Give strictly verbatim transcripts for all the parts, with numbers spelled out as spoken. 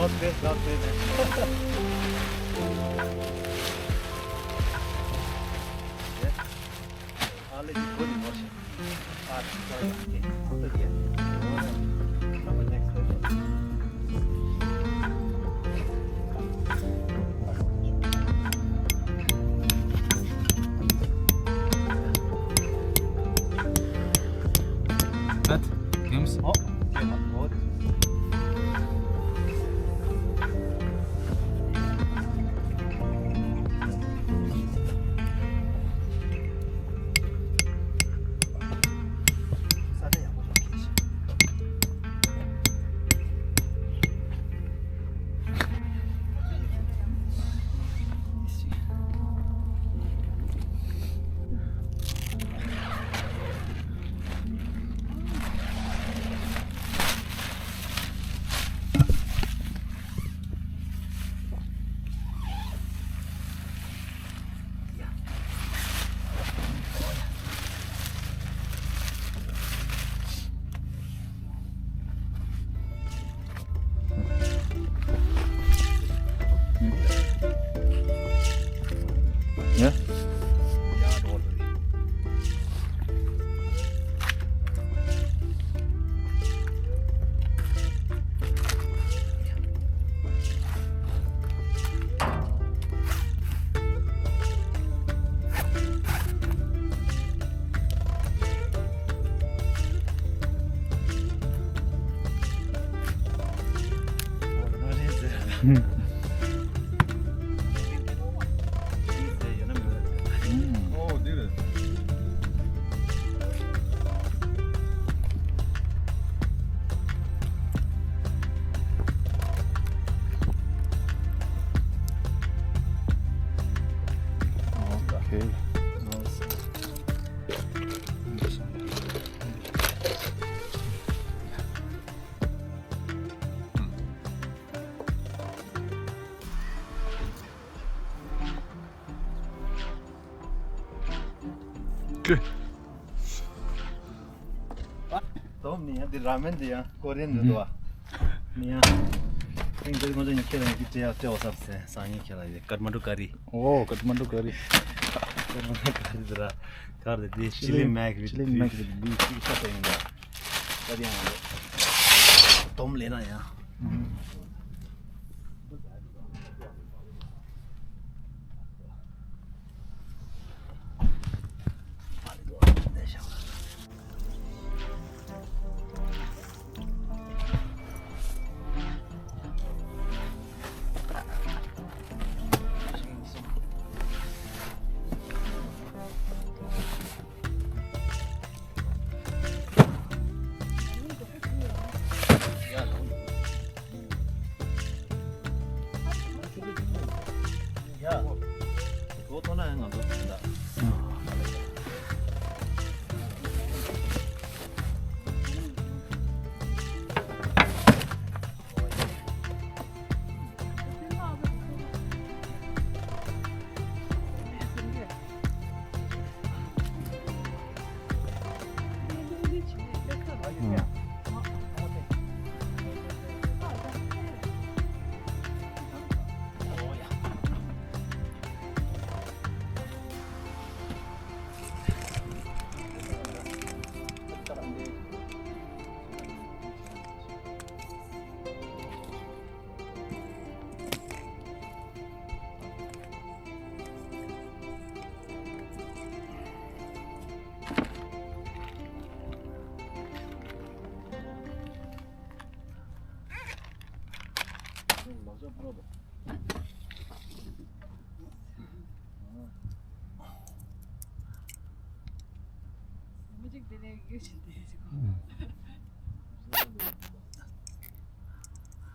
Not bad, not bad, man. Yeah. I'll let you go in motion. Ah, sorry. Okay. After the end. Number next question. That games. Oh, okay. Oh. Yeah. Okay. དོམ་ནི་ཡང་འདི་ར་མེན་འདི་ཡང་ཀོ་རེན་འདི་འདུག་བ། ནི་ཡང་ཐེངས་འདིར་ཁོང་ཚོ་ཡང་ཁྱེད་རང་གི་སྤྲད་ཡག་སྤྲད་འོ་བསམ་སེ་སང་ཉིན་ཁྱེད་རང་གི་ཀ་ཐ་མན་ཌུ་ཀ་རི། ཨོ་ཀ་ཐ་མན་ཌུ་ཀ་རི། ཀ་ཐ་མན་ཌུ་ཀ་རི་འདི་ར་ཀར་འདི་འདི་ཆི་ལི་མེག་རི་ཆི་ལི་མེག་རི་འདི་ཅིག་ས་ས་ཡིན་ད། ཀ་རི་ཡང་འདི་དོམ་ལེན་ན་ཡང་། ཡ། ལོ་ཐོག་ན་ཡང་ང་ཚོ་ད། མི་གཅིག་དེ་ནས་ཡོད་ཅིག་དེ་ཅིག་གོ།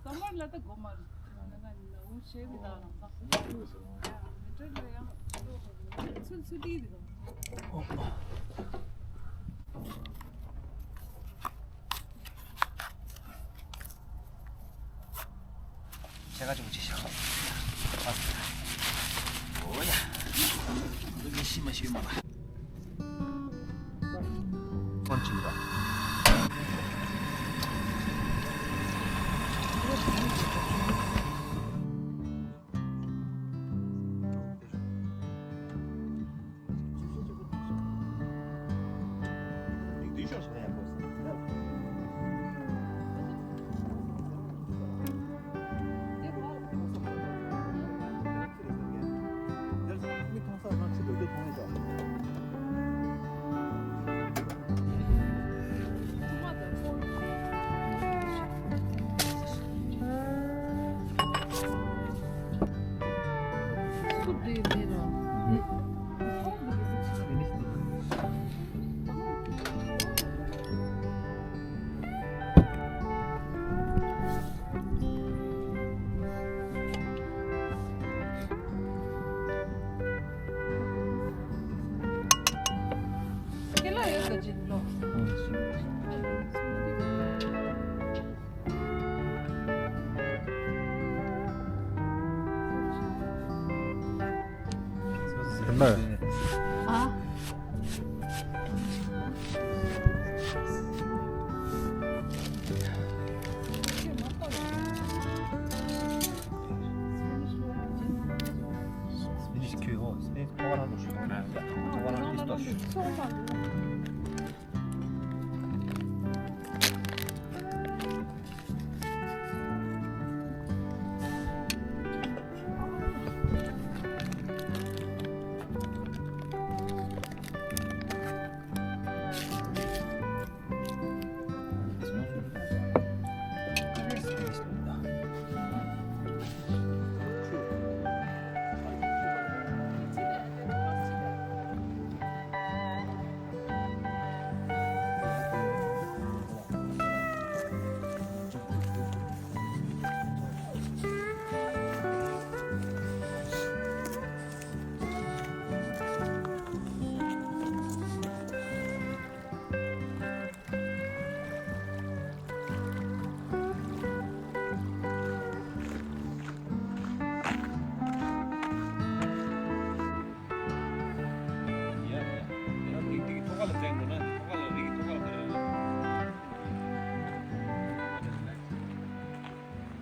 ཀ་མར་ལ་ད་གོ་མ་རེད། ང་ང་ང་འུ་ཤེས་མི་ད་ལམ་ད། མི་ཏྲེ་ལ་ཡང་ཚུལ་ཚུལ་དེ་དེ་གོ། ཁྱེད་ཀ་ཅུང་ཅིག་བཞག་ཨ། ཨོ་ཡ། འདི་མི་ཤི་མ་ཤི་མ་ལ། ཕོན་ཅིག་ར། Remember.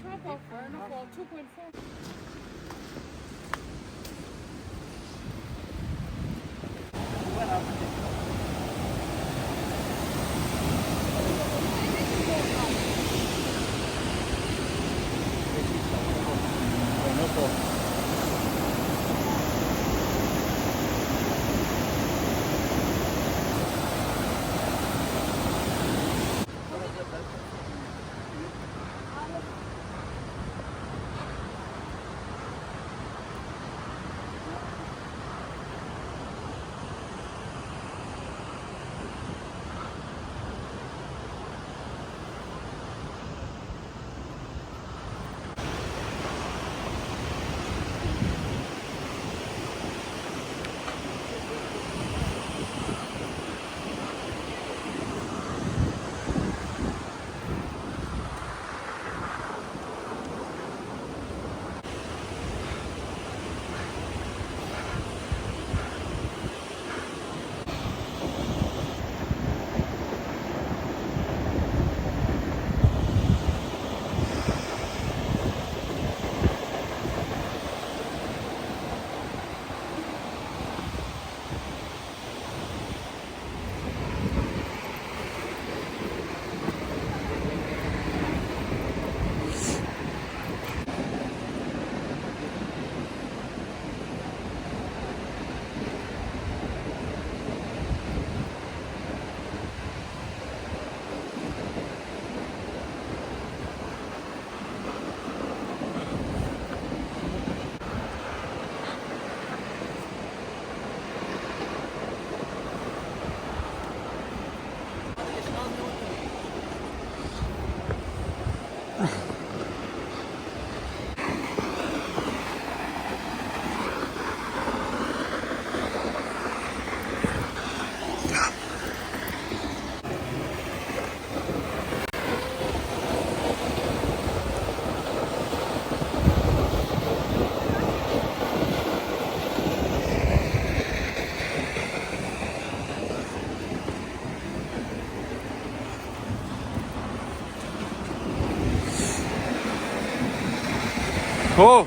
Top of Fernapol two point four. ཨོ།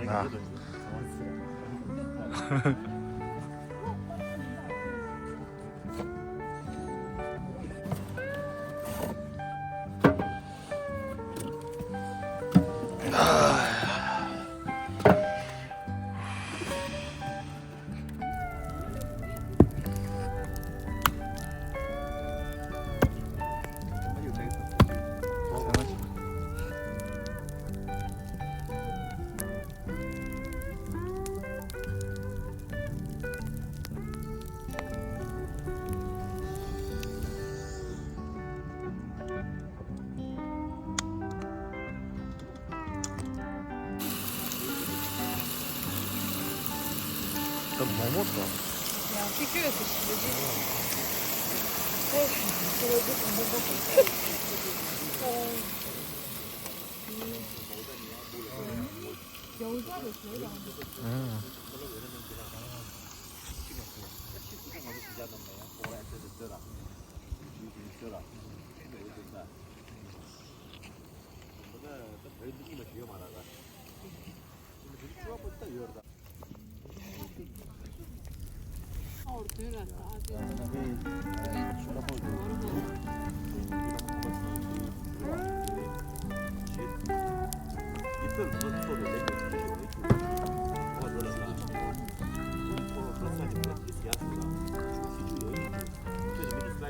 ཨ། ད་མོག་མོག་ཐོག་ཡང་ཅིག་ཁྱོད་སུ་ཞིག་ལ་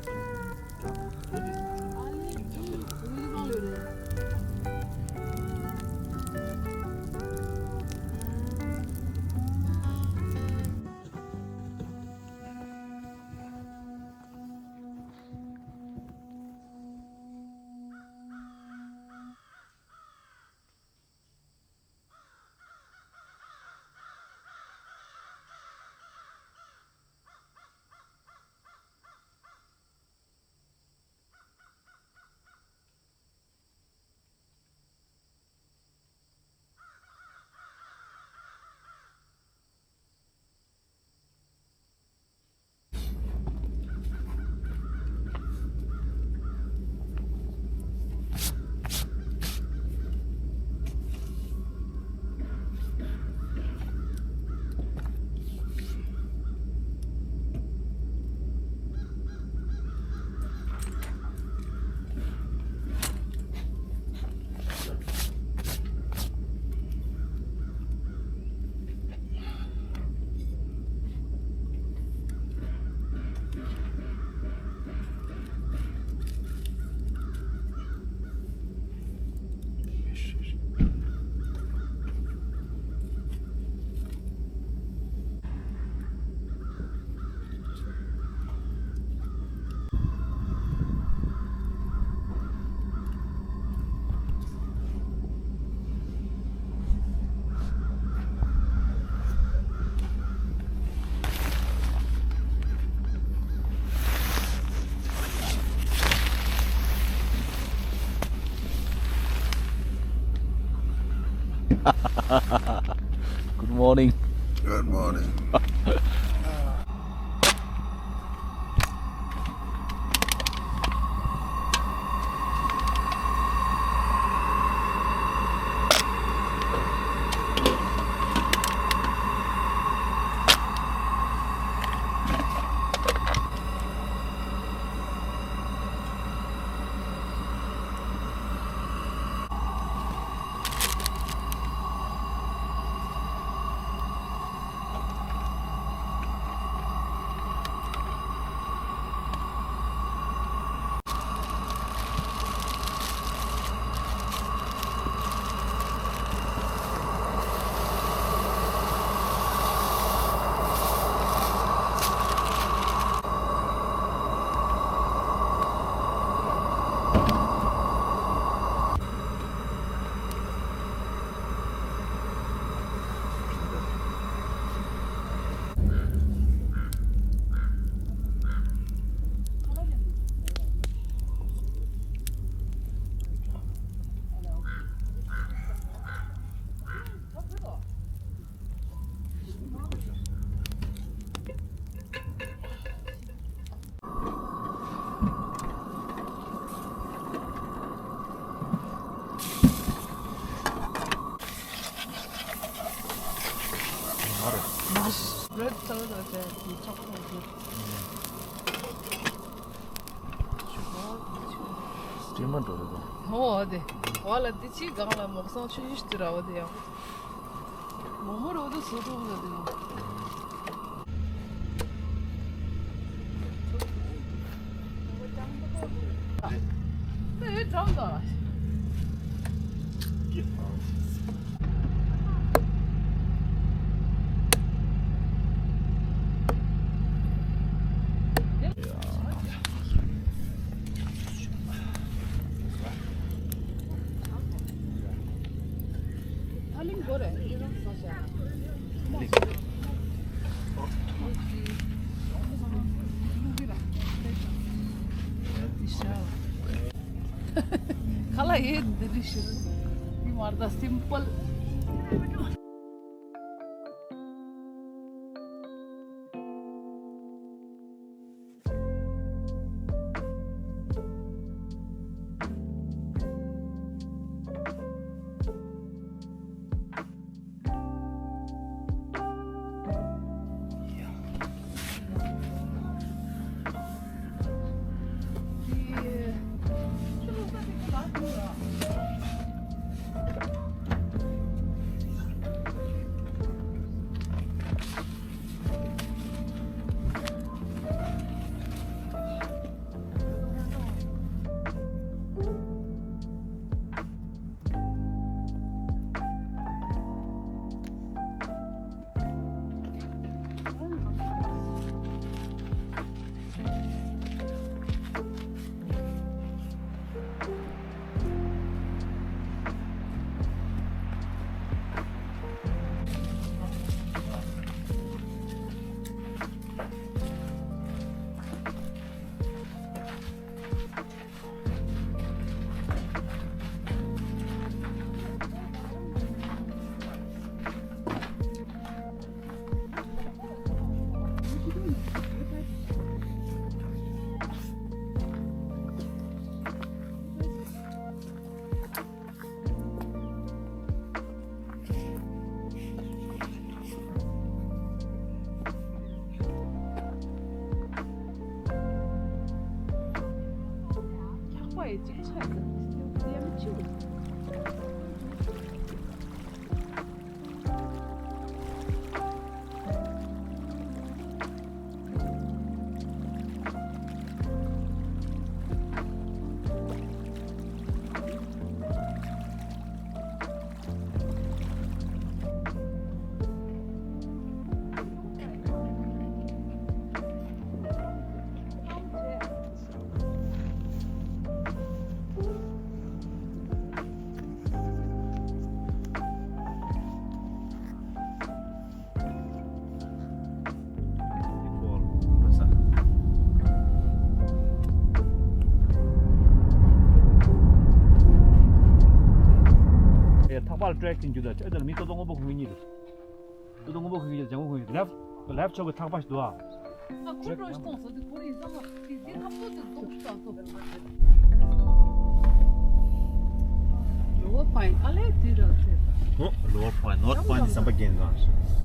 ཅིག Good morning. Good morning. ཨ་རེད། མ་རེད། ཚ་བོ་དང་དེ་དེ་ཆགས་སོང་དེ། སྤྲིན་མ་འགྲོ་རེད་པ། ཨོ་དེ། བ་ལ་དེ་ཕྱི་སྒང་ལ་མོག་སང་ཆུ་ཡུ་ཤི་ར་བ་དེ་ཡང་། མོག་མོ་རོ་དེ་སོ་ཏོ་ལ་དེ་ཡང་། ཁ་ལག་ཡེ་འདི་རི་ཤི་རི། འདི་མར་ད་སིམ་པལ། ཐག་པ་ལ་ཀྲེག་ཅིག་འཇུག་ད་ཨེ་ད་ལ་མི་ཏོ་ཏོ་སྔོན་པོ་གོན་གྱི་རེད། ཏོ་ཏོ་སྔོན་པོ་གོན་གྱི་རེད། ལེཕ་ལེཕ་ཕྱོགས་ཀྱི་ཐག་པ་ཞིག་འདུག་ཨ། ཨ་ཁོ་འགྲོ་ཞིག་གཏོང་སོ་དེ་ཁོ་རེ་ཡིན་ཙང་མ་དེ་དེ་ཁ་ཕོ་དེ་གཏོང་ཞིག་གཏོང་སོ། Lower Pine ཨ་ལས་དེ་ར་དེ། ཨོ་Lower Pine North Pine ཟམ་པ་རྒྱན་གང་།